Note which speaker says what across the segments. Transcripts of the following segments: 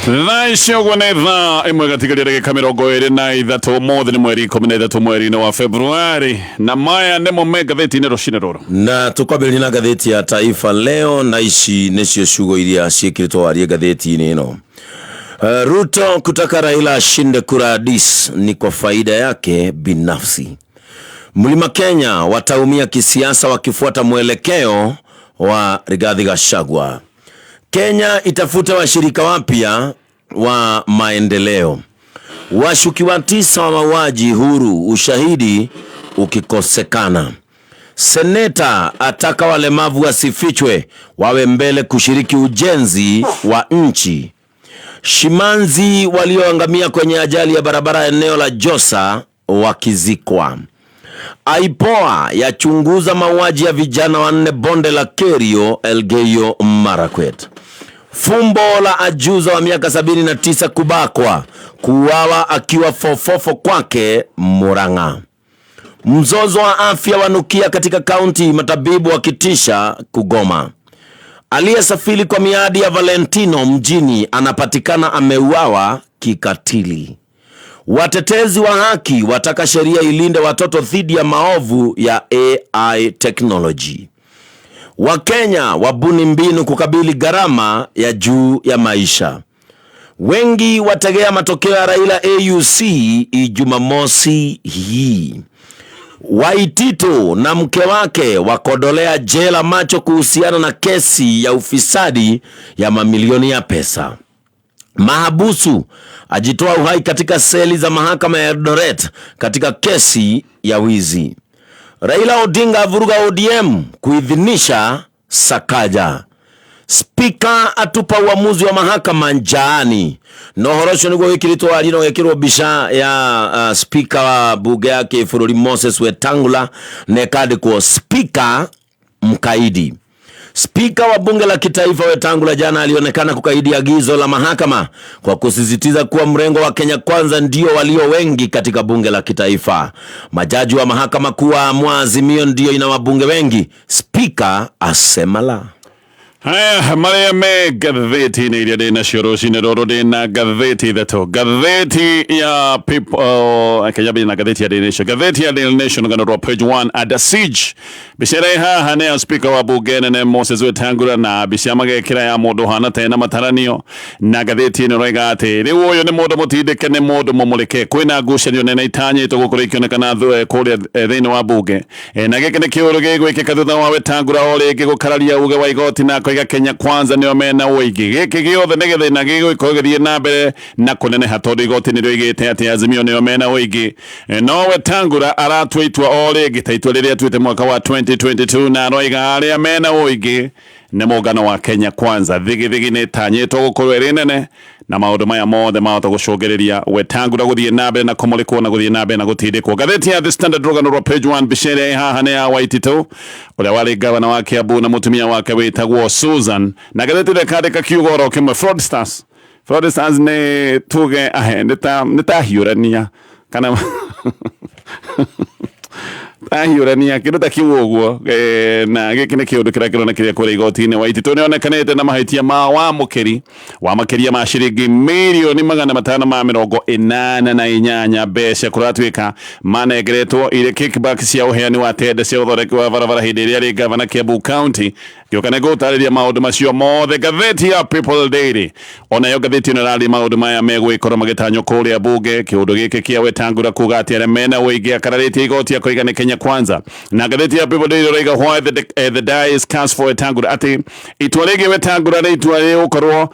Speaker 1: Thaa ici ũguo nĩ thaa ĩmwe gatigaria ndagĩka 23. Ũmũthĩ nĩ mweri 13 mweri-inĩ wa Februari, na maya nĩmo me ngathĩti-inĩ rũcinĩ rũrũ.
Speaker 2: Na tũkwambĩrĩria na ngathĩti ya Taifa Leo, na ici nĩcio ciugo iria ciĩkĩrĩtwo warie ngathĩti-inĩ ĩno. Ruto kutaka Raila ashinde kura Addis ni kwa faida yake binafsi. Mlima Kenya wataumia kisiasa wakifuata mwelekeo wa Rigathi Gachagua. Kenya itafuta washirika wapya wa maendeleo. Washukiwa 9 wa mauaji huru, ushahidi ukikosekana. Seneta ataka walemavu wasifichwe, wawe mbele kushiriki ujenzi wa nchi. Shimanzi walioangamia kwenye ajali ya barabara eneo la Josa wakizikwa. IPOA yachunguza mauaji ya vijana 4 bonde la Kerio, Elgeyo Marakwet. Fumbo la ajuza wa miaka 79 kubakwa, kuuawa akiwa fofofo kwake Murang'a. Mzozo wa afya wanukia katika kaunti, matabibu wakitisha kugoma. Aliyesafiri kwa miadi ya Valentino mjini anapatikana ameuawa kikatili. Watetezi wa haki wataka sheria ilinde watoto dhidi ya maovu ya AI technology. Wakenya wabuni mbinu kukabili gharama ya juu ya maisha. Wengi wategea matokeo ya Raila AUC Ijumamosi hii. Waititu na mke wake wakodolea jela macho kuhusiana na kesi ya ufisadi ya mamilioni ya pesa. Mahabusu ajitoa uhai katika seli za mahakama ya Eldoret katika kesi ya wizi. Raila Odinga avuruga ODM kuidhinisha Sakaja. Spika atupa uamuzi wa mahakama njaani. No horo ucio niguo wikiritwo wari no gekirwo mbica ya spika wa bunge ya kibũrũri Moses Wetangula na ikandikwo spika mkaidi. Spika wa bunge la kitaifa Wetangula jana alionekana kukaidi agizo la mahakama kwa kusisitiza kuwa mrengo wa Kenya Kwanza ndio walio wengi katika bunge la kitaifa. Majaji wa mahakama kuu waamua Azimio ndio ina wabunge wengi. Spika asema la.
Speaker 1: Haya, marĩa me ngathĩti-inĩ iria ndĩ nacio rũcinĩ rũrũ, ndĩ na ngathĩti ithatũ. Ngathĩti ya People, Kenya na ngathĩti ya Daily Nation. Ngathĩti ya Daily Nation rũgano rwa page 1, under siege. Mbica ĩrĩa ĩ haha nĩ ya speaker wa bunge nene Moses Wetangula, na mbica magekĩra ya mũndũ ũhana ta ena mataranio, na ngathĩti ĩno ĩroiga atĩ rĩu ũyũ nĩ mũndũ mũtindĩke, nĩ mũndũ mũmũrĩke. Kwĩna ngucanio nene itanyĩtwo gũkorwo ikĩonekana kũrĩa thĩinĩ wa bunge. Na gĩkĩ nĩ kĩũndũ gĩgwĩkĩka thutha wa Wetangula o rĩngĩ gũkararia uge wa igoti na koiga Kenya Kwanza nĩo mena ũingĩ. Gĩkĩ gĩothe nĩ gĩthĩna gĩgũkorwo gĩthiĩ na mbere na kũneneha tondũ igoti nĩ rĩoigĩte atĩ Azimio nĩo mena ũingĩ. No Wetangula aratua itua o rĩngĩ ta itua rĩrĩa atuĩte mwaka wa 2022, na aroiga arĩa mena ũingĩ nĩ mũngano wa Kenya Kwanza. Thigithigi nĩ ĩtanyĩtwo gũkorwo ĩrĩ nene, na maũndũ maya mothe mahota gũcũngĩrĩria Wetangula gũthiĩ na mbere na kũmũrĩkwo na gũthiĩ na mbere na gũtindĩkwo. Ngathĩti ya The Standard rũgano rwa page 1, mbica ĩrĩa ĩ haha nĩ ya Waititu ũrĩa warĩ gavana wa Kiambu na mũtumia wake wĩtagwo Susan, na ngathĩti ĩrĩa ĩkandĩka kiugo oro kĩmwe, fraudsters. Fraudsters nĩ tuge ahe nĩ ta hiũrania kana ahiũrania kĩndũ ta kiu ũguo. Na gĩkĩ nĩ kĩũndũ kĩrĩa kĩronekire kũrĩa igoti-inĩ. Waititu nĩonekanĩte na mahĩtia ma wamũkĩri wa makĩria ma ciringi mirioni 588 mbeca kũratuĩka manengeretwo irĩ kickback cia ũheani wa tenda cia ũthondeki wa barabara hĩndĩ ĩrĩa arĩ gavana Kiambu County. Gĩũka nĩ ngũtarĩria maũndũ macio mothe. Ngathĩti ya People Daily onayo ngathĩti ĩno ĩraria maũndũ maya megwĩkorwo magĩtanywo kũrĩa bunge. Kĩũndũ gĩkĩ kĩa Wetangula kuga atĩ arĩa mena ũingĩ akararĩtie igoti akoiga nĩ Kenya Kwanza. Na ngathĩti ya People Daily ĩroiga why the die is cast for Wetangula, atĩ itua rĩngĩ Wetangula nĩ itua rĩgũkorwo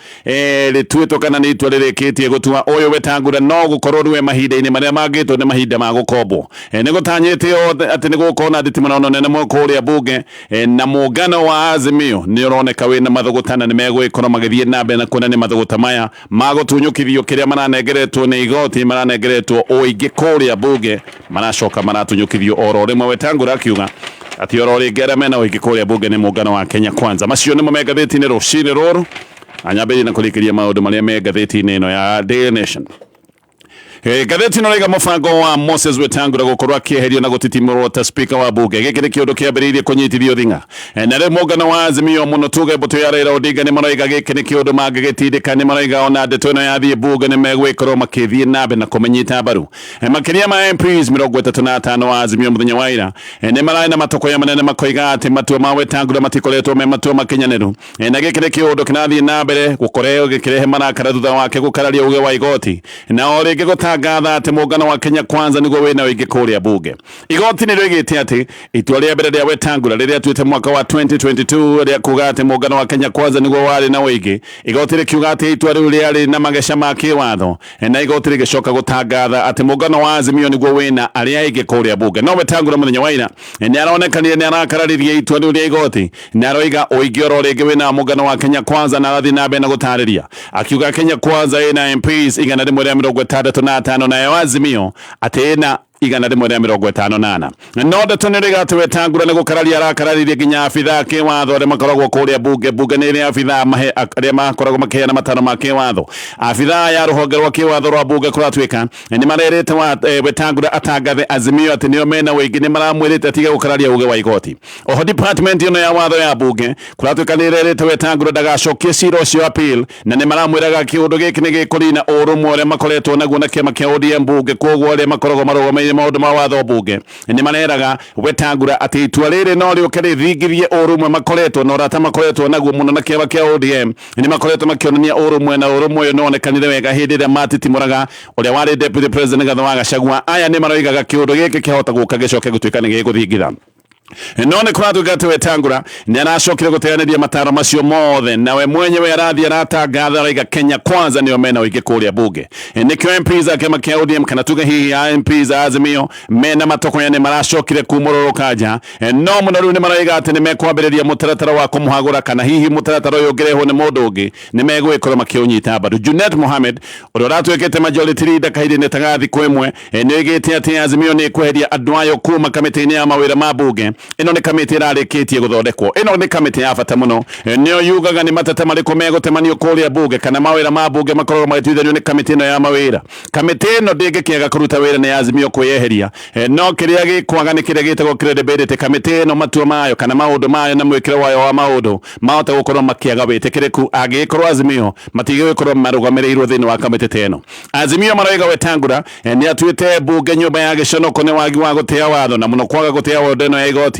Speaker 1: rĩtuĩtwo kana nĩ itua rĩrĩkĩtie gũtua ũyũ Wetangula no gũkorwo nĩwe mahinda-inĩ marĩa mangĩtwo nĩ mahinda ma gũkombwo. Nĩ gũtanyĩte othe atĩ nĩ gũgũkorwo na nditimũrano nene mũno kũrĩa bunge, na mũngano wa Azimio nĩ ũroneka wĩna mathũgũta na nĩ megũgĩkorwo magĩthiĩ na mbere na kuona nĩ mathũgũta maya magũtunyũkithio kĩrĩa maranengeretwo nĩ igoti, maranengeretwo ũingĩ kũrĩa bunge, maracoka maratunyũkithio oro rĩmwe. Wetangula akiuga atĩ oro rĩngĩ arĩa mena ũingĩ kũrĩa bunge nĩ mũngano wa Kenya Kwanza. Macio nĩmo me ngathĩti-inĩ rũcinĩ rũrũ. Anyambĩrĩrie na kũrĩkĩria maũndũ marĩa me ngathĩti-inĩ ĩno ya Daily Nation. Ngathĩti ĩno ĩraiga mũbango wa Moses Wetangula gũkorwo akĩeherio na gũtitimũrwo ta speaker wa bunge. Gĩkĩ nĩ kĩũndũ kĩambĩrĩirie kũnyitithio thing'a. Na rĩu mũngano wa Azimio mũno tuge mbũtũ ya Raila Odinga nĩ maroiga gĩkĩ nĩ kĩũndũ mangĩgĩtindĩka. Nĩ maroiga ona ndeto ĩno yathiĩ bunge nĩ megwĩkorwo makĩthiĩ na mbere na kũmĩnyita mbaru. Makĩria ma MPs 35 wa Azimio mũthenya wa ira nĩ mararĩ na matokoya manene makoiga atĩ matua ma Wetangula matikoretwo me matua makinyanĩru. Na gĩkĩ nĩ kĩũndũ kĩrathiĩ na mbere gũkorwo gĩkĩrehe marakara thutha wake gũkararia uge wa igoti na o rĩngĩ gũtangatha atĩ mũngano wa Kenya Kwanza nĩguo wĩna ũingĩ kũrĩa bunge. Igoti nĩ rĩoigĩte atĩ itua rĩa mbere rĩa Wetangula rĩrĩa atuĩte mwaka wa 2022 rĩa kuga atĩ mũngano wa Kenya Kwanza nĩguo warĩ na ũingĩ, igoti rĩkiuga atĩ itua rĩu rĩarĩ na mageca ma kĩwatho, na igoti rĩgĩcoka gũtangatha atĩ mũngano wa Azimio nĩguo wĩna arĩa aingĩ kũrĩa bunge. No Wetangula mũthenya wa ira nĩ aronekanire nĩ arakararirie itua rĩu rĩa igoti na aroiga ũingĩ oro rĩngĩ wĩna mũngano wa Kenya Kwanza, na arathiĩ na mbere na gũtarĩria akiuga Kenya Kwanza ĩna MPs 165 nayo Azimio atĩ ĩna 154. No ndeto nĩ rĩga atĩ Wetangula nĩ gũkararia arakararirie nginya abithaa kĩwatho arĩa makoragwo kũrĩa bunge. Bunge nĩ ĩrĩ abithaa arĩa makoragwo makĩheana mataro ma kĩwatho. Abithaa ya rũhonge rwa kĩwatho rwa bunge kũratuĩka nĩ marerĩte Wetangula atangathe Azimio atĩ nĩo mena ũingĩ, nĩ maramwĩrĩte atige gũkararia uge wa igoti. Oho department ĩno ya watho ya bunge kũratuĩka nĩ ĩrerĩte Wetangula ndagacokie cira ũcio appeal, na nĩ maramwĩraga kĩũndũ gĩkĩ nĩ gĩkũnina ũrũmwe ũrĩa makoretwo naguo na kĩama kĩa ODM bunge. Koguo arĩa makoragwo marũgamĩrĩire maũndũ ma watho bunge nĩ mareraga Wetangula atĩ itua rĩrĩ no rĩũke rĩthingithie ũrũmwe makoretwo na ũrata makoretwo naguo mũno na kĩama kĩa ODM. Nĩ makoretwo makĩonania ũrũmwe, na ũrũmwe ũyũ nĩ wonekanire wega hĩndĩ ĩrĩa matitimũraga ũrĩa warĩ deputy president Rigathi wa Gachagua. Aya nĩ maroigaga kĩũndũ gĩkĩ kĩhota gũka gĩcoke gũtuĩka nĩ gĩgũthingitha. No nĩ kũratuĩka atĩ Wetangula nĩ aracokire gũteanĩria mataro macio mothe, nawe mwenyewe arathiĩ aratangatha araiga Kenya Kwanza nĩo mena ũingĩ kũrĩa bunge. Nĩkĩo MPs a kĩama kĩa ODM kana tuge hihi a MPs a Azimio mena matokoya nĩ maracokire kumũrũrũka nja. No mũno rĩu nĩ maroiga atĩ nĩ mekwambĩrĩria mũtaratara wa kũmũhagũra, kana hihi mũtaratara ũyũ ũngĩrehwo nĩ mũndũ ũngĩ nĩ megũgĩkorwo makĩũnyita mbaru. Junet Mohamed ũrĩa ũratuĩkĩte majority leader kahinda-inĩ ta ga thikũ ĩmwe nĩ oigĩte atĩ Azimio nĩ ĩkweheria andũ ayo kuma kamĩtĩ-inĩ ya mawĩra ma bunge. Ĩno nĩ kamĩtĩ ĩrarĩkĩtie gũthondekwo. Ĩno nĩ kamĩtĩ ya bata mũno, nĩyo yugaga nĩ mateta marĩkũ megũtemanio kũrĩa bunge, kana mawĩra ma bunge makoragwo magĩtuithanio nĩ kamĩtĩ ĩno ya mawĩra. Kamĩtĩ ĩno ndĩngĩkĩaga kũruta wĩra nĩ Azimio kwĩyeheria, no kĩrĩa gĩkwaga nĩ kĩrĩa gĩtagwo credibility. Kamĩtĩ ĩno matua mayo kana maũndũ mayo na mwĩkĩre wayo wa maũndũ mahota gũkorwo makĩaga wĩtĩkĩrĩku angĩgĩkorwo Azimio matigĩgĩkorwo marũgamĩrĩirwo thĩinĩ wa kamĩtĩ ta ĩno. Azimio maroiga Wetangula nĩ atuĩte mbunge nyũmba ya gĩconoko nĩ wagi wa gũtĩa watho na mũno kwaga gũtĩa watho ĩno ya igoti,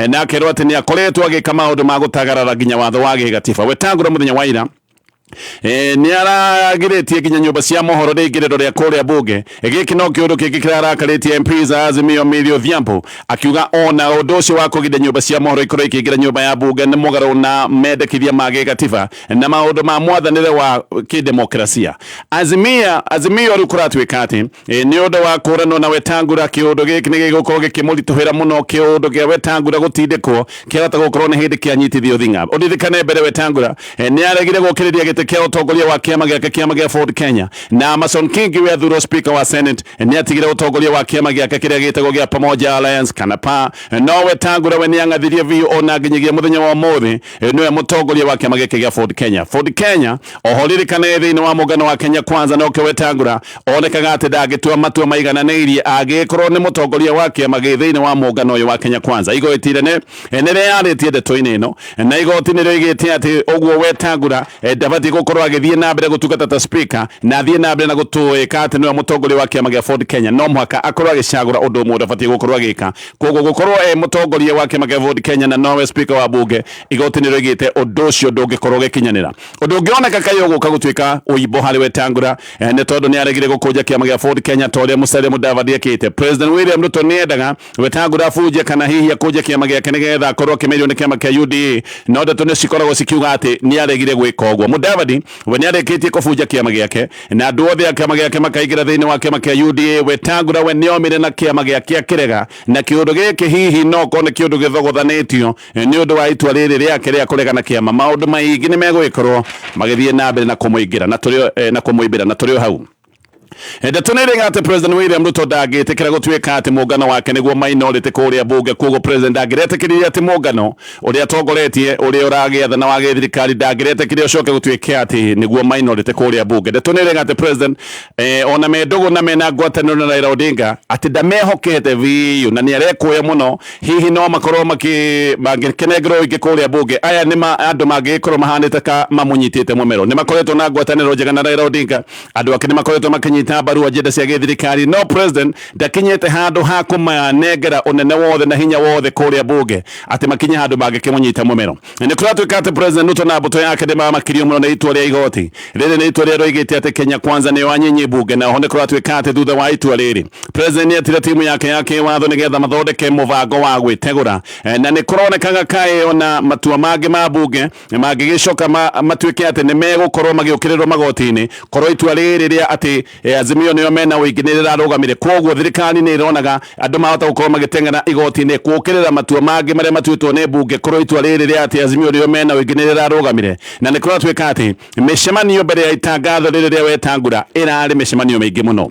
Speaker 1: na akerwo atĩ nĩ akoretwo agĩka maũndũ ma gũtagarara nginya watho wa gĩgatiba. Wetangula mũthenya wa ira nĩ aragirĩtie nginya nyũmba cia mohoro rĩingĩrĩro rĩa kũrĩa bunge. Gĩkĩ no kĩũndũ kĩngĩ kĩrarakarĩtie MPs a Azimio Millie Odhiambo akiuga ona ũndũ ũcio wa kũgiria nyũmba cia mohoro ikorwo ikĩingĩra nyũmba ya bunge nĩ mũgarũ na mendekithia ma gĩgatiba na maũndũ ma mwathanĩre wa kĩdemokrasia. Azimio rĩu kũratuĩka atĩ nĩ ũndũ wa kũranwo na Wetangula, kĩũndũ gĩkĩ nĩ gĩgũkorwo gĩkĩmũritũhĩra mũno. Kĩũndũ kĩa Wetangula gũtindĩkwo kĩahota gũkorwo nĩ hĩndĩ kĩanyitithio thing'a. Ũririkane mbere Wetangula nĩ aregire gũkĩrĩria gĩtĩ kĩa ũtongoria wa kĩama gĩake, kĩama gĩa Ford Kenya, na Amason Kingi we athurwo speaker wa Senate nĩ atigire ũtongoria wa kĩama gĩake kĩrĩa gĩtagwo gĩa Pamoja Alliance kana PA. No Wetangula we nĩ ang'athirie biũ ona nginyagia mũthenya wa ũmũthĩ nĩwe mũtongoria wa kĩama gĩkĩ gĩa Ford Kenya. Ford Kenya oho ririkane thĩinĩ wa mũngano wa Kenya Kwanza, nokĩo Wetangula onekaga atĩ ndangĩtua matua maigananĩirie angĩkorwo nĩ mũtongoria wa kĩama gĩ thĩinĩ wa mũngano ũyũ wa Kenya Kwanza. Igoti inene nĩ rĩyarĩtie ndeto-inĩ ĩno, na igoti nĩ rĩoigĩte atĩ ũguo Wetangula ndabatiĩ gũkorwo agĩthiĩ na mbere gũtungata ta speaker na athiĩ na mbere na gũtuĩka atĩ nĩwe mũtongoria wa kĩama gĩa Ford Kenya, no mũhaka akorwo agĩcagũra ũndũ ũmwe ũtabatiĩ gũkorwo agĩka. Koguo gũkorwo e mũtongoria wa kĩama kĩa Ford Kenya na nowe speaker wa bunge, igoti nĩ rĩoigĩte ũndũ ũcio ndũngĩkorwo ũgĩkinyanĩra. Ũndũ ũngĩoneka kaĩ ũgũka gũtuĩka ũimbo harĩ Wetangula nĩ tondũ nĩ aregire gũkũnja kĩama gĩa Ford Kenya ta ũrĩa Musalia Mudavadi ekĩte. President William Ruto nĩ endaga Wetangula abunje kana hihi akũnje kĩama gĩake nĩgetha akorwo akĩmerio nĩ kĩama kĩa UDA, no ndeto nĩ cikoragwo cikiuga atĩ nĩ aregire gwĩka ũguo. Mudavadi we nĩ arĩkĩtie kũbunja kĩama gĩake na andũ othe a kĩama gĩake makaingĩra thĩinĩ wa kĩama kĩa UDA. Wetangula we nĩ omire na kĩama gĩake akĩrega, na kĩũndũ gĩkĩ hihi no korwo nĩ kĩũndũ gĩthogothanĩtio nĩ ũndũ wa itua rĩrĩ rĩake rĩa kũregana kĩama. Maũndũ maingĩ nĩ megũgĩkorwo magĩthiĩ na mbere na kũmũingĩra na tũrĩ na kũmũimbĩra na tũrĩ o hau. Ndeto nĩ ĩrĩga atĩ President William Ruto ndangĩtĩkĩra gũtuĩka atĩ mũngano wake nĩguo minority kũrĩa mbunge. Koguo President ndangĩretĩkĩririe atĩ mũngano ũrĩa atongoretie, ũrĩa ũragĩathana wa gĩthirikari, ndangĩretĩkĩria ũcoke gũtuĩke atĩ nĩguo minority kũrĩa mbunge. Ndeto nĩ ĩrĩga atĩ President ona me ndũgũ na mena ngwatanĩro na Raila Odinga, atĩ ndamehokete biũ na nĩ arekũya mũno. Hihi no makorwo mangĩkenengerwo ũingĩ kũrĩa mbunge, aya nĩ andũ mangĩgĩkorwo mahanĩte ka mamũnyitĩte mũmero. Nĩ makoretwo na ngwatanĩro njega na Raila Odinga, andũ ake nĩ makoretwo makĩnyita mbaru agenda cia gĩthirikari, no President ndakinyĩte handũ ha kũmanengera ũnene wothe na hinya wothe kũrĩa mbunge atĩ makinye handũ mangĩkĩmũnyita mũmero. Nĩ kũratuĩka atĩ President Ruto na mbũtũ yake nĩ mamakirio mũno nĩ itua rĩa igoti rĩrĩ. Nĩ itua rĩrĩa rĩoigĩte atĩ Kenya Kwanza nĩyo anyinyi mbunge, na oho nĩ kũratuĩka atĩ thutha wa itua rĩrĩ, President nĩ etire timu yake ya kĩwatho nĩgetha mathondeke mũbango wa gwĩtegũra. Na nĩ kũronekaga kaĩ ona matua mangĩ ma mbunge mangĩgĩcoka matuĩke atĩ nĩ megũkorwo magĩũkĩrĩrwo magoti-inĩ, korwo itua rĩrĩ rĩa atĩ Azimio nĩo mena ũingĩ nĩ rĩrarũgamire. Koguo thirikari nĩ ĩronaga andũ mahota gũkorwo magĩteng'era igoti-inĩ gũũkĩrĩra matua mangĩ marĩa matuĩtwo nĩ mbunge, korwo itua rĩrĩ rĩa atĩ Azimio nĩo mena ũingĩ nĩ rĩrarũgamire. Na nĩ kũratuĩka atĩ mĩcemanio mbere ya itangatho rĩrĩ rĩa Wetangula ĩrarĩ mĩcemanio mĩingĩ mũno.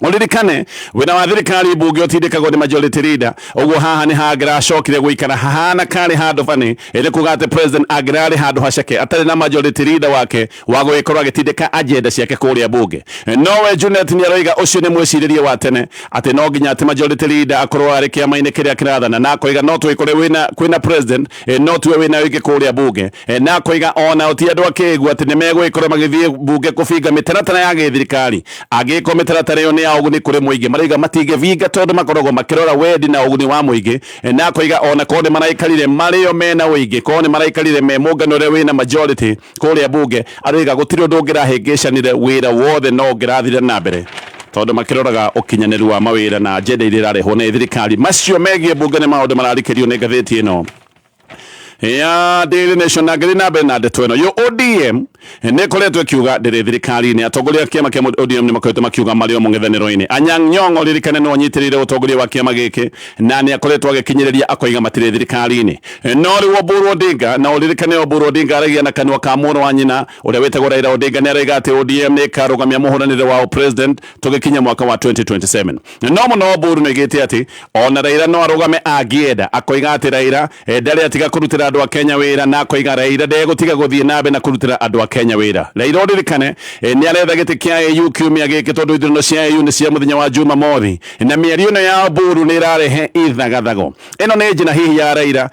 Speaker 1: Ũririkane wĩra wa thirikari mbunge ũtindĩkagwo nĩ majority leader. Ũguo haha nĩ hangĩracokire gũikara hahana karĩ handũ bani, ĩrĩ kuga atĩ President angĩrarĩ handũ haceke atarĩ na majority leader wake wa gũgĩkorwo agĩtindĩka agenda ciake kũrĩa mbunge. Nowe Junet nĩ aroiga ũcio nĩ mwĩcirĩrie wa tene, atĩ no nginya atĩ majority leader akorwo arĩ kĩama-inĩ kĩrĩa kĩrathana, na akoiga no twĩkore wĩna kwĩna President no tuwe wĩna ũingĩ kũrĩa mbunge. Na akoiga ona ti andũ akĩgu atĩ nĩ megũgĩkorwo magĩthiĩ mbunge kũbinga mĩtaratara ya gĩthirikari angĩgĩkorwo mĩtaratara ĩyo nĩ ya ũguni kũrĩ mũingĩ. Marauga matingĩbinga tondũ makoragwo makĩrora wendi na ũguni wa mũingĩ. Na akoiga ona korwo nĩ maraikarire marĩo mena ũingĩ, korwo nĩ maraikarire me mũngano ũrĩa wĩna majority kũrĩa mbunge, aroiga gũtirĩ ũndũ ũngĩrahĩngĩcanire, wĩra wothe no ũngĩrathire na mbere tondũ makĩroraga ũkinyanĩru wa mawĩra na agenda iria irarehwo nĩ thirikari. Macio megiĩ mbunge nĩ maũndũ mararikĩrio nĩ ngathĩti ĩno ya Daily Nation. Na ngĩthiĩ na mbere na ndeto ĩno, yo ODM nĩ ĩkoretwo ĩkiuga ndĩrĩ thirikari-inĩ. Atongoria a kĩama kĩa ODM nĩ makoretwo makiuga marĩ o mũng'ethanĩro-inĩ. Anyang' Nyong'o, ririkane, no anyitĩrĩire ũtongoria wa kĩama gĩkĩ na nĩ akoretwo agĩkinyĩrĩria akoiga matirĩ thirikari-inĩ. No rĩu Oburu Odinga, na ũririkane Oburu Odinga aragia na kanua ka mũrũ wa nyina ũrĩa wĩtagwo Raila Odinga, nĩ araiga atĩ ODM nĩ ĩkarũgamia mũhũranĩre wa president tũgĩkinya mwaka wa 2027. No mũno Oburu nĩ oigĩte atĩ ona Raila no arũgame angĩenda, akoiga atĩ Raila ndarĩ atiga kũrutĩra andũ a Kenya wĩra, na akoiga Raila ndegũtiga gũthiĩ na mbere na kũrutĩra andũ a Kenya wĩra. Raila, ũririkane, nĩ aretha gĩtĩ kĩa AU kiumia gĩkĩ, tondũ ithurano cia AU nĩ cia mũthenya wa Jumamothi, na mĩario ĩno ya Oburu nĩ ĩrarehe ithagathago. Ĩno nĩ njĩra hihi ya Raila,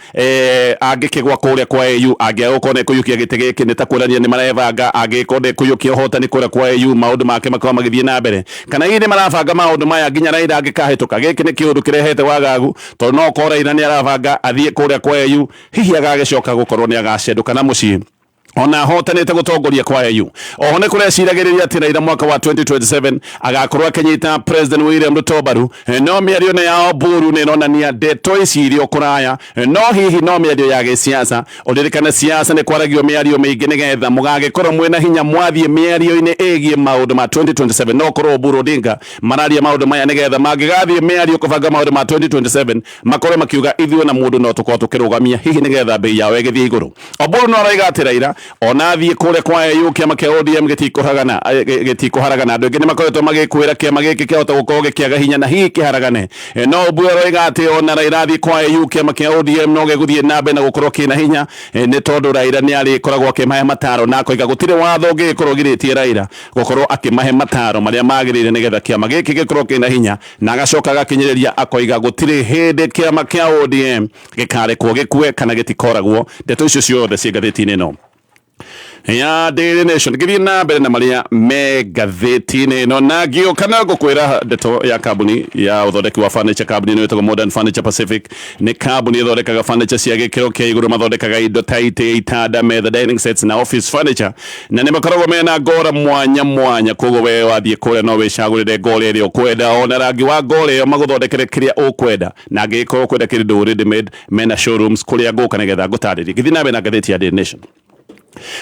Speaker 1: angĩkĩgwa kũrĩa kwa AU, angĩaga gũkorwo nĩ kũiyũkia gĩtĩ gĩkĩ, nĩ ta kuonania nĩ marebanga angĩgĩkorwo nĩ kũiyũkia ũhotani kũrĩa kwa AU, maũndũ make makorwo magĩthiĩ na mbere, kana hihi nĩ marabanga maũndũ maya nginya Raila angĩkahĩtũka. Gĩkĩ nĩ kĩũndũ kĩrehete wagagu, tondũ no ũkorwo Raila nĩ arabanga athiĩ kũrĩa kwa AU, hihi agagĩcoka gũkorwo nĩ agacendũka na mũciĩ ona ahotanĩte gũtongoria kwa AU. Oho nĩ kũreciragĩrĩria atĩ Raila mwaka wa 2027 agakorwo akĩnyita President William Ruto mbaru. No mĩario ĩno ya Oburu nĩ ĩronania ndeto ici irĩ o kũraya, no hihi no mĩario ya gĩsiasa. Ũririkane siasa nĩ kwaragio mĩario mĩingĩ nĩgetha mũgagĩkorwo mwĩna hinya mwathiĩ mĩario-inĩ ĩgiĩ maũndũ ma 2027. No korwo Oburu Odinga mararia maũndũ maya nĩgetha mangĩgathiĩ mĩario kũbanga maũndũ ma 2027, makorwo makiuga ithuĩ na mũndũ no tũkorwo tũkĩrũgamia, hihi nĩgetha bei yao ĩgĩthiĩ igũrũ. Oburu no araiga atĩ Raila ona athiĩ kũrĩa kwa AU, kĩama kĩa ODM gĩtikũharagana, gĩtikũharagana. Andũ aingĩ nĩ makoretwo magĩkwĩra kĩama gĩkĩ kĩahota gũkorwo gĩkĩaga hinya na hihi kĩharagane, no Oburu aroiga atĩ ona Raila athiĩ kwa AU, kĩama kĩa ODM no gĩgũthiĩ na mbere na gũkorwo kĩna hinya, nĩ tondũ Raila nĩ arĩkoragwo akĩmahe mataro, na akoiga gũtirĩ watho ũngĩgĩkorwo ũgirĩtie Raila gũkorwo akĩmahe mataro marĩa magĩrĩire nĩgetha kĩama gĩkĩ gĩkorwo kĩna hinya. Na agacoka agakinyĩrĩria akoiga gũtirĩ hĩndĩ kĩama kĩa ODM gĩkarekwo gĩkue kana gĩtikoragwo. Ndeto icio ciothe ciĩ ngathĩti-inĩ ĩno ya Daily Nation. Ngĩthiĩ na mbere na marĩa me ngathĩti-inĩ ĩno, na ngĩũka na ngũkwĩra ndeto ya kambuni ya ũthondeki wa furniture. Kambuni ĩno ĩtagwo Modern Furniture Pacific, nĩ kambuni ĩthondekaga furniture cia gĩkĩro kĩa igũrũ. Mathondekaga indo ta itĩ, itanda, metha, dining sets na office furniture, na nĩ makoragwo mena ngora mwanya mwanya. Koguo we wathiĩ kũrĩa no wĩcagũrĩre ngora ĩrĩa ũkwenda, ona rangi wa ngora ĩyo, magũthondekere kĩrĩa ũkwenda. Na angĩgĩkorwo ũkwenda kĩndũ ready made, mena showrooms kũrĩa ngũka nĩgetha ngũtarĩrie. Ngĩthiĩ na mbere na ngathĩti ya Daily Nation.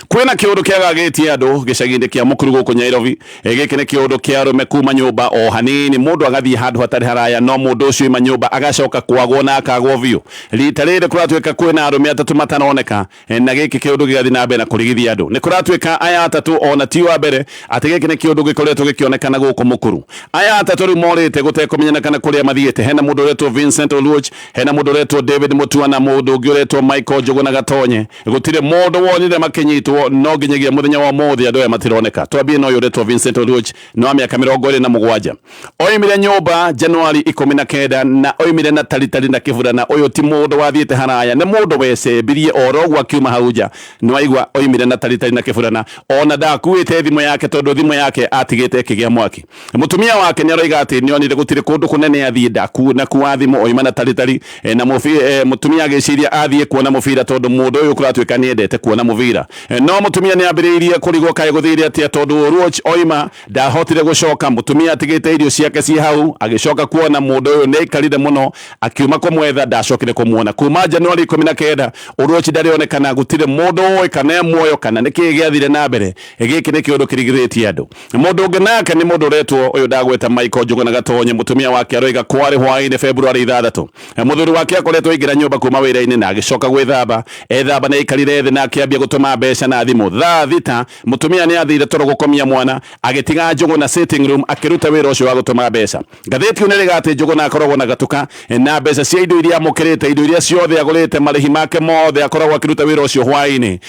Speaker 1: Kwĩna kĩũndũ kĩagagĩtie andũ gĩcagi-inĩ kĩa Mũkuru gũkũ Nyairobi. Gĩkĩ nĩ kĩũndũ kĩa arũme kuma nyũmba o hanini, mũndũ agathiĩ handũ hatarĩ haraya, no mũndũ ũcio oima nyũmba agacoka kwagwo na akagwo biũ. Rita rĩrĩ kũratuĩka kwĩna arũme atatũ mataroneka, na gĩkĩ kĩũndũ gĩgathiĩ na mbere na kũrigithia andũ. Nĩ kũratuĩka aya atatũ ona ti wa mbere atĩ gĩkĩ nĩ kĩũndũ gĩkoretwo gĩkĩonekana gũkũ Mũkuru. Aya atatũ rĩu morĩte gũtekũmenyekana kũrĩa mathiĩte. Hena mũndũ ũretwo Vincent Oluoch, hena mũndũ ũretwo David Mutua na mũndũ ũngĩ ũretwo Michael Njũgũna Gatonye. Gũtirĩ mũndũ wonire makĩnyitwo no nginyagia mũthenya wa ũmũthĩ andũ aya matironeka. Twambie na ũyũ ũretwo Vincent Oluoch, nĩ wa mĩaka 27. Oimire nyũmba Januari 19 na oimire na taritari na kĩburana. Ũyũ ti mũndũ wathiĩte haraya, nĩ mũndũ wecembirie oro ũguo akiuma hau nja. Nĩwaigua, oimire na taritari na kĩburana, ona ndakuĩte thimũ yake tondũ thimũ yake atigĩte ĩkĩgĩa mwaki. Mũtumia wake nĩ aroiga atĩ nĩ onire gũtirĩ kũndũ kũnene athiĩ ndakua thimũ oima na taritari na mũtumia agĩciria athiĩ kuona mũbira tondũ mũndũ ũyũ kũratuĩka nĩ endete kuona mũbira. No mũtumia nĩ ambĩrĩirie kũrigwo kaĩ gũthire atĩa tondũ Oluoch oima ndahotire gũcoka. Mũtumia atigĩte irio ciake ciĩ hau agĩcoka kuona mũndũ ũyũ nĩ aikarire mũno akiuma kũmwetha ndacokire kũmuona. Kuma Januari 19 Oluoch ndarĩ onekana, gũtirĩ mũndũ ũĩ kana e muoyo kana nĩkĩĩ gĩathire na mbere. Gĩkĩ nĩ kĩũndũ kĩrigithĩtie andũ. Mũndũ ũngĩ nake nĩ mũndũ ũretwo ũyũ ndagweta Michael Njũgũna Gatonye. Mũtumia wake aroiga kwarĩ hwaĩ-inĩ February 6. Mũthuri wake akoretwo aingĩra nyũmba kuma wĩra-inĩ na agĩcoka gwĩthamba. Ethamba nĩ aikarire thĩ na akĩambia gũtũma mbeca na thimũ. Thaa 6 mũtumia nĩ athire toro gũkomia mwana, agĩtiga Njũgũna sitting room akĩruta wĩra ũcio wa gũtũma mbeca. Ngathĩti ĩyo nĩrĩga atĩ Njũgũna akoragwo na gatuka na mbeca cia indo iria amũkĩrĩte, indo iria ciothe agũrĩte, marĩhi make mothe akoragwo akĩruta wĩra ũcio hwaĩ-inĩ.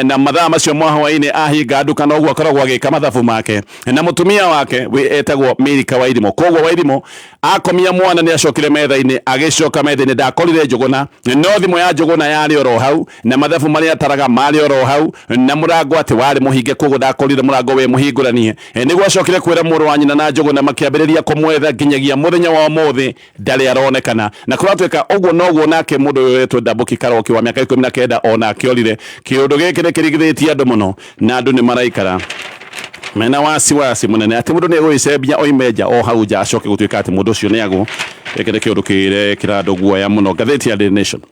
Speaker 1: Na mathaa macio ma hwaĩ-inĩ ahinga nduka noguo akoragwo agĩka mathabu make. Na mũtumia wake etagwo Milika Wairimũ. Koguo Wairimũ akomia mwana nĩ acokire metha-inĩ, agĩcoka metha-inĩ ndakorire Njũgũna, no thimũ ya Njũgũna yarĩ oro hau, na mathabu marĩa ataraga marĩ oro hau, na mũrango atĩ warĩ mũhinge, koguo ndakorire mũrango wĩ mũhingũranie. Nĩguo acokire kwĩra mũrũ wa nyina na Njũgũna makĩambĩrĩria kũmwetha nginyagia mũthenya wa ũmũthĩ ndarĩ aronekana. Na kũratuĩka ũguo noguo nake mũndũ ũyũ wetwo Ndambuki Karoki wa mĩaka 19 onake orire. Kĩũndũ gĩkĩ nĩ kĩrigithĩtie andũ mũno na andũ nĩ maraikara mena wasiwasi mũnene atĩ mũndũ nĩ egũgĩcembia oime nja o hau nja acoke gũtuĩka atĩ mũndũ ũcio nĩ agwo. Gĩkĩ nĩ kĩũndũ kĩrekĩra andũ guoya mũno. Ngathĩti ya Daily Nation.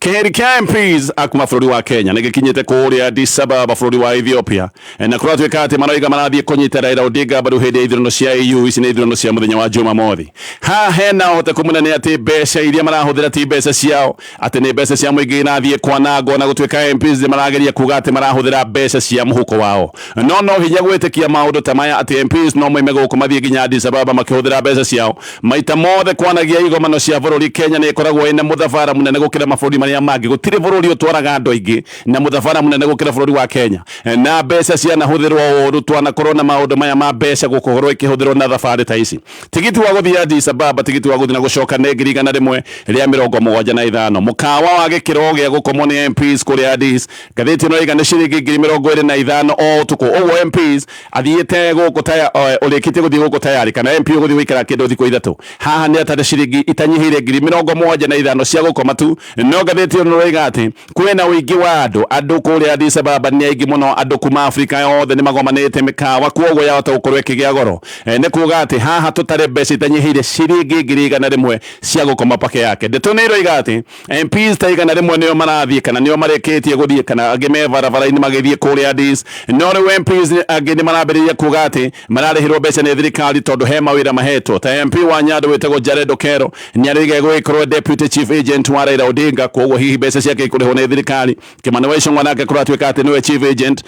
Speaker 1: Kĩheri kĩa MPs a kuma bũrũri wa Kenya nĩ gĩkinyĩte kũrĩa Addis Ababa bũrũri wa Ethiopia na kũratuĩka atĩ maroiga marathiĩ kũnyita Raila Odinga mbaru hĩndĩ ya ithurano cia EU. Ici nĩ ithurano cia mũthenya wa Jumamothi. Haha hena ũhoteku mũnene atĩ mbeca iria marahũthĩra ti mbeca ciao, atĩ nĩ mbeca cia mũingĩ irathiĩ kwanangwo, na gũtuĩka MPs nĩ marageria kuga atĩ marahũthĩra mbeca cia mũhuko wao. No no hinya gwĩtĩkia maũndũ ta maya atĩ MPs no moime gũkũ mathiĩ nginya Addis Ababa makĩhũthĩra mbeca ciao. Maita mothe kwanagia igomano cia bũrũri, Kenya nĩ ĩkoragwo ĩna mũthabara mũnene gũkĩra mabũrũri marĩa mangĩ. Gũtirĩ bũrũri ũtwaraga andũ aingĩ na mũthabara mũnene gũkĩra bũrũri wa Kenya. Na mbeca cianahũthĩrwo ũru, twanakorwo na maũndũ maya ma mbeca gũkorwo ikĩhũthĩrwo na thabarĩ ta ici. Tigiti wa gũthiĩ Addis Ababa, tigiti wa gũthiĩ na gũcoka nĩ 175,000. Mũkawa wa gĩkĩro gĩa gũkomwo nĩ MPs kũrĩa Addis, ngathĩti ĩno ĩraiga nĩ ciringi 25,000 o ũtukũ. Ũguo MPs athiĩte gũkũ taya, ũrĩkĩtie gũthiĩ gũkũ tayari, kana MP ũgũthiĩ gũikara kĩndũ thikũ 3, haha nĩ atarĩ ciringi itanyihĩire 75,000 cia gũkoma tu. No ngathĩti ĩno ĩroiga atĩ kwĩna ũingĩ wa andũ, andũ kũrĩa Addis Ababa nĩ aingĩ mũno, andũ kuma Afrika yothe nĩ magomanĩte mĩkawa, kwoguo yahota gũkorwo ĩkĩgĩa goro. Nĩ kuga atĩ haha tũtare mbeca itanyihĩire ciringi 100,000 cia gũkoma pake yake. Ndeto nĩ ĩroiga atĩ MPs ta 100 nĩo marathiĩ kana nĩo marĩkĩtie gũthiĩ kana angĩ me barabara-inĩ magĩthiĩ kũrĩa Addis. No rĩu MPs angĩ nĩ marambĩrĩria kuga atĩ mararĩhĩrwo mbeca nĩ thirikari tondũ he mawĩra mahetwo. Ta MP wa Nyando wĩtagwo Jared Okero nĩ arĩiga gũgĩkorwo deputy chief agent wa Raila Odinga, kwoguo hihi mbeca ciake ikũrĩhwo nĩ thirikari. Kimani wa Ichung'wa nake kũratuĩka atĩ nĩwe chief agent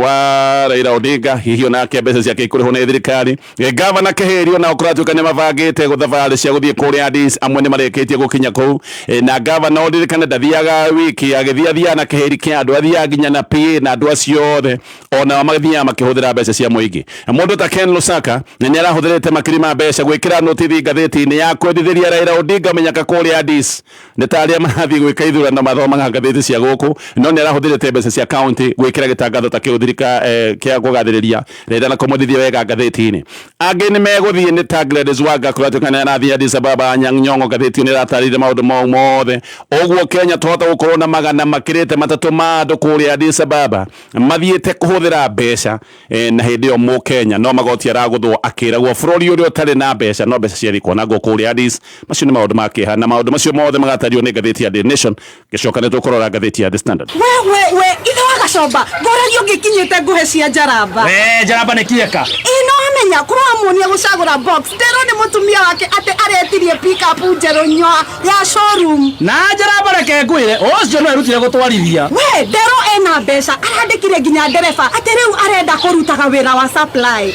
Speaker 1: wa Raila Odinga, hihi onake mbeca ciake ikũrĩhwo nĩ thirikari. Gavana Kĩhĩri onao kũratuĩka nĩ mabangĩte thabarĩ cia gũthiĩ kũrĩa Addis, amwe nĩ marĩkĩtie gũkinya kũu. Na gavana ũririkane ndathiaga wiki, agĩthiĩ athiaga na kĩhĩri kĩa andũ, athiaga nginya na PA na andũ acio othe onao mathiaga makĩhũthĩra mbeca cia mũingĩ. Mũndũ ta Ken Lusaka nĩ arahũthĩrĩte makiri ma mbeca gwĩkĩra notithi ngathĩti-inĩ ya kwendithĩria Raila Odinga mĩnyaka kũrĩa Addis. Nĩ ta arĩa marathiĩ gwĩka ithurano mathomaga ngathĩti cia gũkũ, no nĩ arahũthĩrĩte mbeca cia county gwĩkĩra gĩtangatho ta kĩu thirika kĩa kũgathĩrĩria Raila na kũmũthithia wega ngathĩti-inĩ. Angĩ nĩ megũthiĩ nĩ ta Gladys Wanga kũratuĩka nĩ arathiĩ Addis Ababa. Anyang' Nyong'o ngathĩti ĩyo nĩ ĩratarĩirie maũndũ mau mothe. Ũguo Kenya twahota gũkorwo na 300 ma andũ kũrĩa Addis Ababa mathiĩte kũhũthĩra mbeca na hĩndĩ ĩyo mũkenya no magoti aragũthwo akĩragwo bũrũri ũrĩa ũtarĩ na mbeca no mbeca ciathiĩ kwanangwo kũrĩa Addis. Macio nĩ maũndũ ma kĩeha na maũndũ macio mothe magatario nĩ ngathĩti ya Daily Nation. Gĩcoka nĩ tũkũrora ngathĩti ya The Standard.
Speaker 3: We we we ithe. Gacomba ngũragia ũngĩkinyĩte ngũhe cia njaramba.
Speaker 4: We njaramba nĩ kieka.
Speaker 3: Ĩ no amenya kũramuonia gũcagũra box ndĩrwo nĩ mũtumia wake atĩ aretirie pickup njerũ nyoa ya showroom.
Speaker 4: Na njaramba reke ngwĩre ũcio no erutire gũtwarithia.
Speaker 3: We nderwo ena mbeca arandĩkire nginya ndereba atĩ rĩu arenda kũrutaga wĩra wa supply.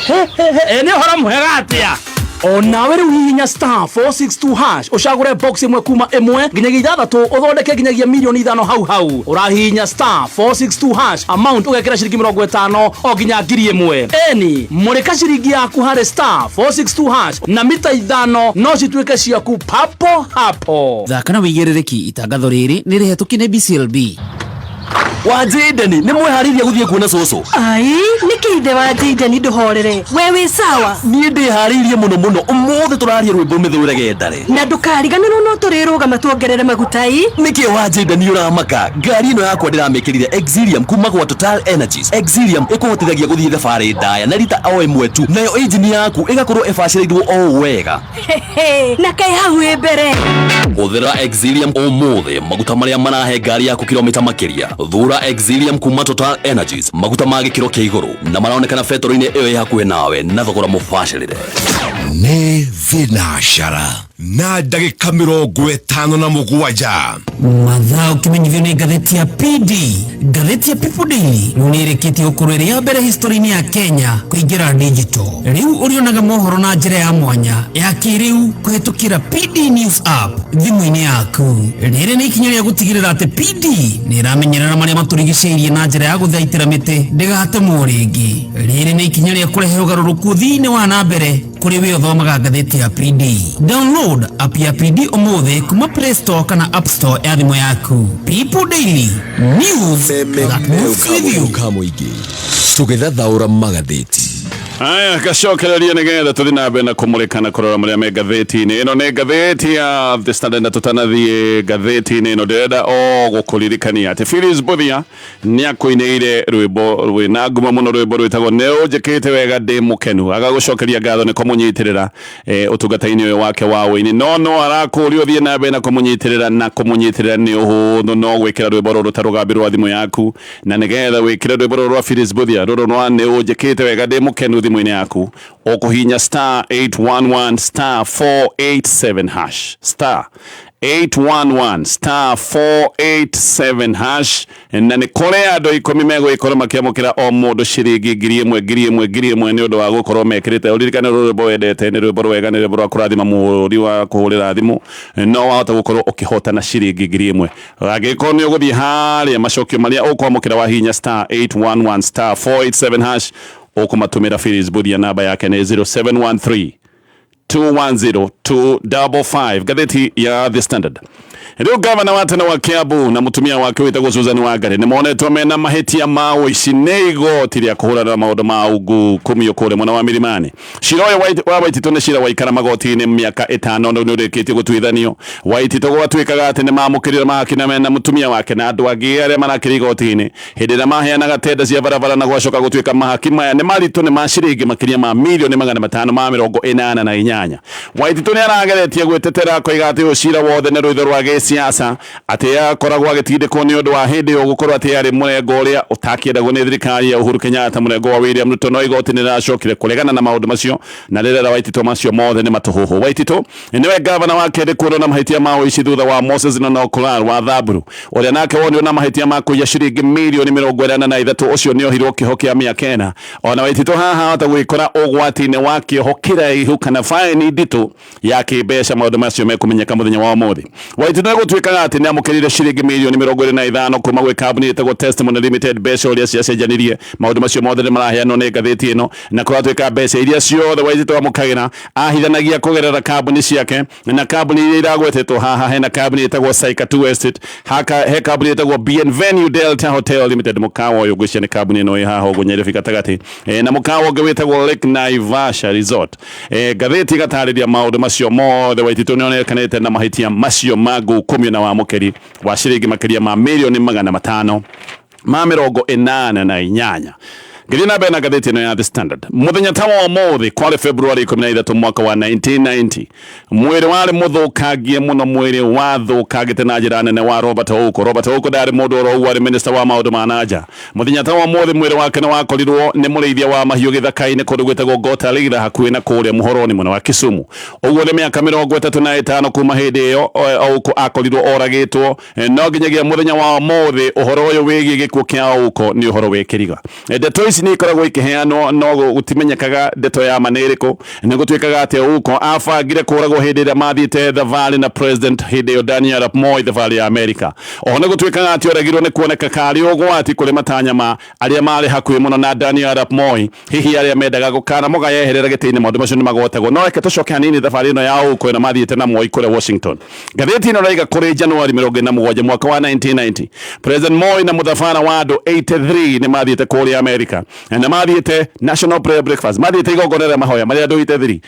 Speaker 4: Ĩ nĩ ũhoro mwega atĩa. Onawe rĩu hihinya star 462 hash ũcagũre box ĩmwe kuma ĩmwe nginyagia ithathatũ ũthondeke nginyagia milioni ithano hau hau. Ũrahihinya star 462 hash amount ũgekĩra ciringi mĩrongo ĩtano o nginya 1000. Eni mũrĩka ciringi yaku harĩ star 462 hash na mita ithano no cituĩke ciaku papo hapo.
Speaker 5: Thaka na wĩigĩrĩrĩki itangatho rĩrĩ nĩ rĩhetũkie nĩ BCLB.
Speaker 6: Wa Jaden nĩ mwĩharĩirie gũthiĩ kuona cũcũ?
Speaker 7: Ai, nĩkĩ ithe wa Jaden ndũhorere? We wĩ sawa?
Speaker 6: Niĩ ndĩharĩirie mũno mũno, ũmũthĩ tũraria rwĩmbo mĩthũre gendare.
Speaker 7: Na ndũkariganĩrwo no tũrĩrũgama tuongerere maguta ĩ.
Speaker 6: Nĩkĩ wa Jaden ũramaka? Ngari ĩno yakwa ndĩramĩkĩrire Exilium kuma gwa Total Energies. Exilium ĩkũhotithagia gũthiĩ thabarĩ ndaya na rita o ĩmwe tu, nayo injini yaku ĩgakorwo ĩbacĩrĩirwo o wega.
Speaker 7: Na kaĩ hau ĩ mbere.
Speaker 6: Hũthĩra Exilium ũmũthĩ, maguta marĩa marahe ngari yaku kilomita makĩria. Thura Exilium kuma Total Energies, maguta ma gĩkĩro kĩa igũrũ na maronekana betoro-inĩ ĩyo ĩ hakuhĩ nawe na thogora mũbacĩrĩre.
Speaker 8: Nĩ thinacara na ndagĩka 57.
Speaker 5: Mathaa ũkĩmenyithio nĩ ngathĩti ya PD. Ngathĩti ya People Daily rĩu nĩ ĩrĩkĩtie gũkorwo ĩrĩ ya mbere history-inĩ ya Kenya kũingĩra digital. Rĩu ũrĩonaga mohoro na njĩra ya mwanya ya kĩrĩu kũhĩtũkĩra PD News app thimũ-inĩ yaku. Rĩrĩ nĩ ikinya rĩa gũtigĩrĩra atĩ PD nĩ ĩramenyerera marĩa matũrigicĩirie na njĩra ya gũthaitĩra mĩtĩ ndĩgatemwo rĩngĩ. Rĩrĩ nĩ ikinya rĩa kũrehe ũgarũrũku ũthii-inĩ wa na mbere kũrĩ we ũthomaga ngathĩti ya PD. Download app ya PD ũmũthĩ kuma Play Store kana App Store ya thimũ yaku. People Daily News that moves with you.
Speaker 6: Kamũingĩ tũgĩthathaũra magathĩti.
Speaker 1: Aya, gacokereria nĩgetha tũthiĩ na mbere na kũmũrĩka na kũrora marĩa me ngathĩti-inĩ ĩno. Nĩ ngathĩti ya The Standard, na tũtanathiĩ ngathĩti-inĩ ĩno ndĩrenda o gũkũririkania atĩ Phyllis Mbuthia nĩ akũinĩire rwĩmbo rwĩna ngumo mũno, rwĩmbo rwĩtagwo nĩ ũnjĩkĩte wega ndĩ mũkenu. Agagũcokeria ngatho nĩ kũmũnyitĩrĩra ũtungata-inĩ ũyũ wake wa ũini, no arakũria ũthiĩ na mbere na kũmũnyitĩrĩra, na kũmũnyitĩrĩra nĩ ũhũthũ, no gwĩkĩra rwĩmbo rũrũ ta rũgambi rwa thimũ yaku, na nĩgetha wĩkĩre rwĩmbo rũrũ rwa Phyllis Mbuthia rũrũ rwa nĩ ũnjĩkĩte wega ndĩ mũkenu thimũ-inĩ yaku, ũkũhinya star 811 star 487 hash, star 811 star 487 hash, na nĩ kũrĩ andũ 10 megũgĩkorwo makĩamũkĩra o mũndũ ciringi 1000 1000 1000 nĩ ũndũ wa gũkorwo mekĩrĩte. Ũririkane rwĩmbo wendete nĩ rwĩmbo rwega, nĩ rwĩmbo rwa kũrathima mũhũri wa kũhũrĩra thimũ, no wahota gũkorwo ũkĩhotana ciringi 1000 angĩkorwo nĩ ũgũthiĩ harĩa macokio marĩa ũkwamũkĩra wahihinya star 811 star 487 hash. Ũkũmatũmĩra Phyllis Mbuthia, namba yake nĩ 0713 210 255. Ngathĩti ya The Standard. Rĩu gavana wa tene wa Kiambu na mũtumia wake wĩtagwo Susan Wangari nĩ monetwo mena mahĩtia ma ũici nĩ igoti rĩa kũhũrana na maũndũ ma ungu kumio kũrĩa mwena wa Milimani. Cira ũyũ wa Waititũ nĩ cira waikara magoti-inĩ mĩaka 5 na nĩ ũrĩkĩtie gũtuithanio. Waititũ gwatuĩkaga atĩ nĩ mamũkĩrire mahaki na mena mũtumia wake na andũ angĩ arĩa marakĩrĩ igoti-inĩ hĩndĩ ĩrĩa maheanaga tenda cia barabara, na gwacoka gũtuĩka mahaki maya nĩ maritũ, nĩ ma ciringi makĩria ma milioni 588. Waititũ nĩ arageretie gwĩtetera akoiga atĩ ũcira wothe nĩ rũitho rwa gĩsiasa, atĩ akoragwo agĩtindĩkwo nĩ ũndũ wa hĩndĩ ĩyo gũkorwo atĩ arĩ mũrengo ũrĩa ũtakĩendagwo nĩ thirikari ya Uhuru Kenyatta, mũrengo wa William Ruto. No igoti nĩ rĩracokire kũregana na maũndũ macio na rĩrera Waititũ macio mothe nĩ matũhũhũ. Waititũ nĩwe gavana wa kerĩ kuonwo na mahĩtia ma ũici thutha wa Moses Nonokular wa Thamburu, ũrĩa nake wonirwo na mahĩtia ma kũiya ciringi milioni 43. Ũcio nĩ ohirwo kĩoho kĩa mĩaka 4. Ona Waititũ haha ahota gwĩkora ũgwati-inĩ wa kĩoho kĩraihu kana faini nditũ ya kĩmbeca. Maũndũ macio mekũmenyeka mũthenya wa ũmũthĩ. Waititũ nĩ gũtuĩkaga atĩ nĩ amũkĩrire ciringi milioni 25 kuma gwĩ kambuni ĩtagwo Testimony Limited, mbeca ũrĩa ciacenjanirie. Maũndũ macio mothe nĩ maraheanwo nĩ ngathĩti ĩno, na kũratuĩka mbeca iria ciothe Waititũ amũkagĩra ahithanagia kũgerera kambuni ciake, na kambuni iria iragwetetwo haha hena kambuni ĩtagwo Saika 2 Estate, haka he kambuni ĩtagwo Bienvenue Delta Hotel Limited, mũkawa ũyũ ngwĩciria nĩ kambuni ĩno ĩ haha ũguo Nyairobi gatagatĩ, na mũkawa ũngĩ wĩtagwo Lake Naivasha Resort. Ngathĩti ĩgatarĩria maũndũ macio mothe. Waititũ nĩ onekanĩte na mahĩtia macio ma ngukumio na wamũkĩri wa ciringi makĩria ma milioni 588. Ngĩthiĩ na mbere na ngathĩti ĩno ya The Standard, mũthenya ta wa ũmũthĩ kwarĩ February 13 mwaka wa 1990, mwĩrĩ warĩ mũthũkangie mũno, mwĩrĩ wathũkangĩte na njĩra nene wa Robert Ouko. Robert Ouko ndarĩ mũndũ oro ũguo, arĩ minister wa maũndũ ma nanja. Mũthenya ta wa ũmũthĩ mwĩrĩ wake nĩ wakorirwo nĩ mũrĩithia wa mahiũ gĩthaka-inĩ kũndũ gwĩtagwo Gotalira hakuhĩ na kũrĩa mũhoroni mwena wa Kisumu. Ũguo nĩ mĩaka 35 kuma hĩndĩ ĩyo Ouko akorirwo oragĩtwo. No nginyagia mũthenya wa ũmũthĩ ũhoro ũyũ wĩgiĩ gĩkuũ kĩa Ouko nĩ ũhoro wĩ kĩriga. Ndeto ici nĩ ikoragwo ikĩheanwo no gũtimenyekaga ndeto ya ma nĩ ĩrĩkũ. Nĩ gũtuĩkaga atĩ Ouko abangire kũragwo hĩndĩ ĩrĩa mathiĩte thabarĩ na President hĩndĩ ĩyo Daniel Arap Moi thabarĩ ya Amerika. Oho nĩ gũtuĩkaga atĩ oragirwo nĩ kuoneka karĩ ũgwati kũrĩ matanya ma arĩa marĩ hakuhĩ mũno na Daniel Arap Moi, hihi arĩa mendaga gũkanamũgaya eherera gĩtĩ-inĩ. Maũndũ macio nĩ magwetagwo. No reke tũcoke hanini thabarĩ ĩno ya Ouko ĩno mathiĩte na Moi kũrĩa Washington. Ngathĩti ĩno ĩraiga kũrĩ Januari 47 mwaka wa 1990, President Moi na mũthabara wa andũ 83 nĩ mathiĩte kũrĩa Amerika na mathiĩte National Prayer Breakfast, mathiĩte igongona rĩa mahoya marĩa andũ 83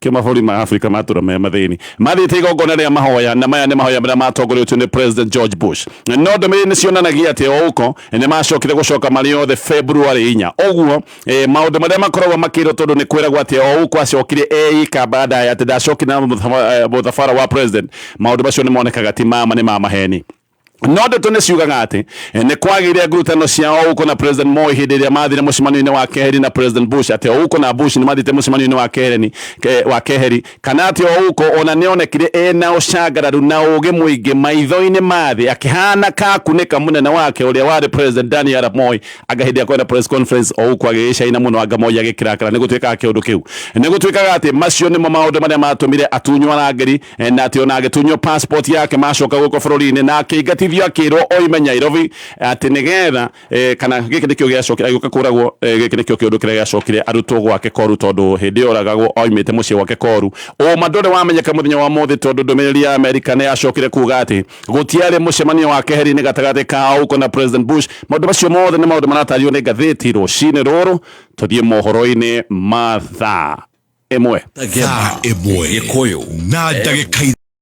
Speaker 1: kĩo mabũrũri ma Afrika matũra me mathĩni, mathiĩte igongona rĩa mahoya, na maya nĩ mahoya marĩa matongoretio nĩ President George Bush. No ndũmĩrĩri nĩ cionanagia atĩ Ouko nĩ macokire gũcoka marĩ othe February 4. Ũguo maũndũ marĩa makoragwo makĩrwo, tondũ nĩ kwĩragwo atĩ Ouko acokire eika baadaye, atĩ ndacokire na mũthabara wa president, maũndũ macio nĩ monekaga ti mama, nĩ ma maheni. No ndeto nĩ ciugaga atĩ nĩ kwagĩire ngurutano cia Ouko na President Moi hĩndĩ ĩrĩa mathire mũcemanio-inĩ wa keheri na President Bush, atĩ Ouko na Bush nĩ mathiĩte mũcemanio-inĩ wa keheri, wa keheri, kana atĩ Ouko ona nĩ onekire ena ũcangararu na ũgĩ mũingĩ maitho-inĩ ma thĩ, akĩhana kakunĩka mũnene wake ũrĩa warĩ President Daniel Arap Moi. Anga hĩndĩ ya kwenda press conference Ouko agĩgĩcaina mũno, anga Moi agĩkĩrakara. Nĩ gũtuĩkaga kĩũndũ kĩu, nĩ gũtuĩkaga atĩ macio nĩmo maũndũ marĩa matũmire atunywo arangĩri, na atĩ ona agĩtunywo passport yake macoka gũkũ bũrũri-inĩ, na akĩingatithio akĩrwo oime Nairobi, atĩ nĩgetha kana gĩkĩ nĩkĩo gĩacokire agĩũka kũragwo. Gĩkĩ nĩkĩo kĩũndũ kĩrĩa gĩacokire arutwo gwake Koru, tondũ hĩndĩ ĩyo oragagwo oimĩte mũciĩ gwake Koru. Ũma ndũrĩ wamenyeka mũthenya wa mũthĩ, tondũ ndũmĩrĩri ya Amerika nĩ yacokire kuga atĩ gũtiarĩ mũcemanio wa keheri-inĩ gatagatĩ ka Ouko na President Bush. Maũndũ macio mothe nĩ maũndũ maratario nĩ ngathĩti rũcinĩ rũrũ. Tũthiĩ mohoro-inĩ ma thaa 1.
Speaker 8: Thaa 1
Speaker 6: Gĩkũyũ
Speaker 8: na ndagĩka.